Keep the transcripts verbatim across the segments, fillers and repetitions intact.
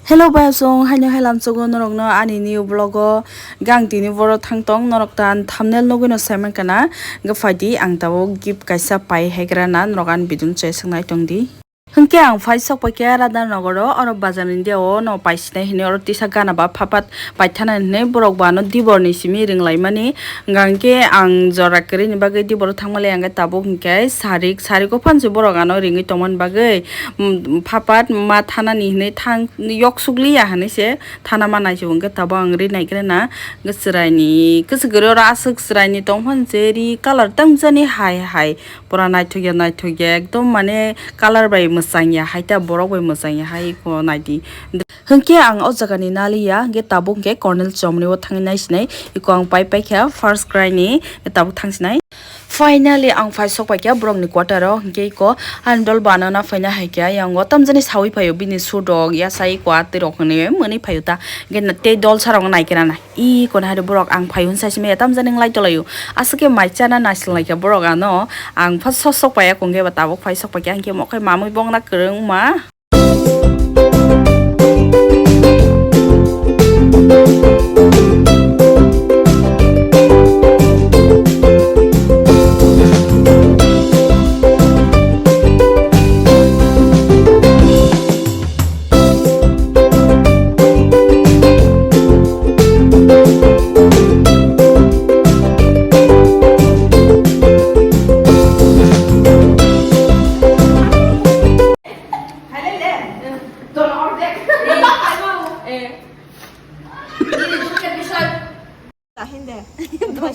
Hello bayasong, haino helam chogo norokno ani new vlog o. Gang tini boro thang tong, norok tan thumbnail nugwi no saiman kana. Ga phaidi ang tabuk gift kaisa pai haigra na, norok ani bidung chai swngnai tong di. Hwnkhe ang phai sok paikha Radhanagar o, oro bazar ni dia o no paisinai hinwi oro tisa gana ba phapat paithana hinwi borok bo ano dibor ni simi ringlaimani. Hwnkhe ang jora kwrwini bagwi diboro thangmali hwnkhe tabuk hwnkhe sarik, sariko phansi borok ano ringwi tongmani bagwi, mm, phapat ma thanani hinwi thang yoksukliya hinwi se thana ma naisio hwnkhe tabuk ang ri naikrana. Hwnkhe chwraini kwchwk kwrwi oro aswk chwraini tongphan se ri colour tamjani hai hai pura naithokya naithokya ekdom mane colour bai mwchangya hai ta borok bai mwchangya hai eko naidi. Hwnkhe ang o jaga ni naliya, hwnkhe tabuk hwnkhe Cornell Chomni o thangwi naisinai, eko ang pai paikha first cry ni, tabuk thangsinai. Finally ang phai sok paikha borok ni quarter o, hwnkhe eko ani dol bo ano na phaina haikha, yang o tamjani sawi phaio bini suit rok yasa eko atwi rok hinwi mwnwi phaio ta, hwnkhe tei dol sa rok naikhe nana. I kono hai borok ang phai hwn sai simi tamjani wng lai tolaio. Aswk khe mai chana naising lai kha borok ano. Ang pha sok sok paiya kongkhe ba tabuk phai sok paikha hwnkhe mo khai mamwi bongna kwrwng ma.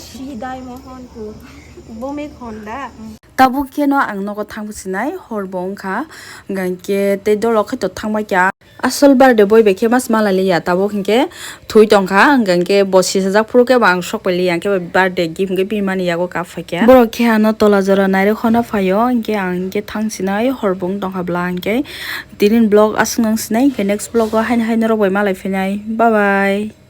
Sidai Mohanpur, Bhumik Honda. Tabuk kheno ang nogo thang sinai, hor bo wngkha, hwnkhe tei dolo khe to thang bai kha. Asol birthday boy bai khe mas malai liya, tabuk hinkhe thwi tongkha, hwnkhe bo sisajak phuru khe bo ang sok pai liya, hwnkhe birthday gift hwnkhe bini mani yago kap phaikha. Borok khe ano tola jora nairok honna phaio, hwnkhe ang hwnkhe thang sinai, hor bo wng tongkha bla, hwnkhe tinin vlog aswk nang sinai, hwnkhe next vlog o haino haino rok bai malai phinai, bye bye.